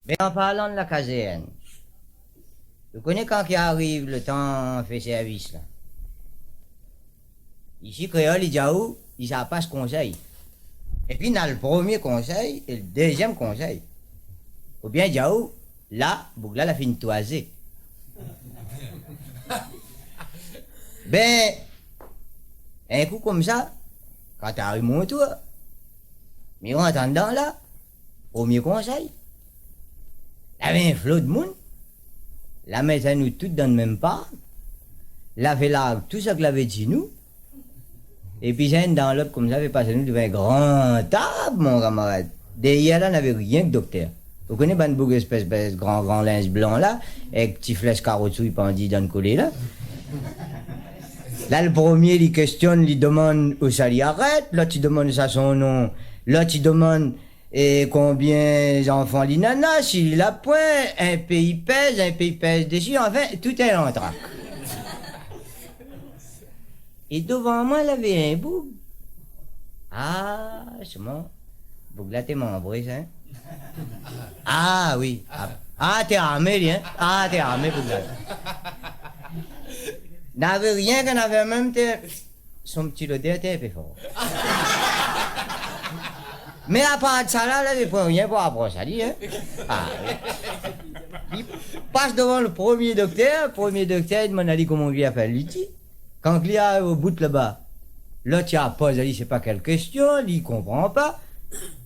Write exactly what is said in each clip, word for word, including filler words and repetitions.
Mé an parlan de la kazèrn, ou koné kan ki ariv lo tan fé sèrvis la, isi kréol i di aou, i sa pas konsèy. Épi na lo promié konsèy é lo dézièm konsèy. Oubien i di aou, la, boug la, la fine toizé. Bin, in kou konmsa, kan ariv mon tour, mi rant andan la, promié konsèy. Lavé in flo d'moun, la mèt anou tout dan lo mèm park, la fé larg tout sak lavé di nou, épi zèn dan lot konmsa, fé pas anou dovan in gran tab, mon kamarad. Dèrièr la, navé rienk doktèr. Ou koné bann boug, éspès, éspès gran, gran linz blan la, èk ti flèsh karotsou i pandi dan lo kolé la. La, lo promié, li késtionn, li domann ousa li arèt, lot i domann ousa son non, lot i domann, é, konbien zanfan li nana, si li la poin, in pé i pèz, in pé i pèz dési, anfin, tout in lantrak. É dovan moin, lavé in boug. Ah, sirman, boug la té manbré sa, in. Ah oui. Ah, ah, té armé li, in. Ah, té armé, boug la. Navé rienk in nafèr mèm, té, son ti lodèr té in pé for. Mé apar de sa la, la, li pran rien pou aprosh ali, in. Ah oui. Li pas dovan lo promié doktèr, promié doktèr i domann ali koman li la fé, li di. Kan li ariv o bout laba, lot i apoz ali sé pa kèl késtion, li konpran pa.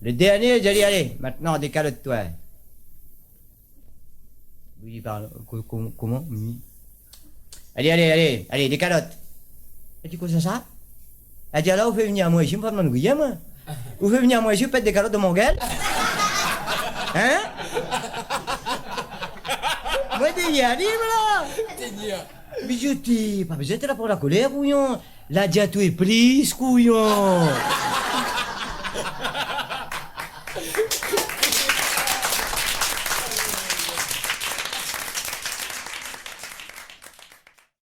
Lo dèrnié i di ali, alé, mintnan dékalot toi. Oui, li parl, ko-, ko-, koman ? Mi. Alé, alé, alé, alé, dékalot. Èl i di, kosa sa ? Èl i di, alor, ou fé vni amoin isi, mi pa domann rien, moin. Ou fé vni amoin isi, ou pèt dékalot dan mon guèl ? In ? Moin té di ali, voilà. Té di, a. Mi di, té, pa bézoin té la pran la kolèr, kouyon. La di atou é plis, kouyon.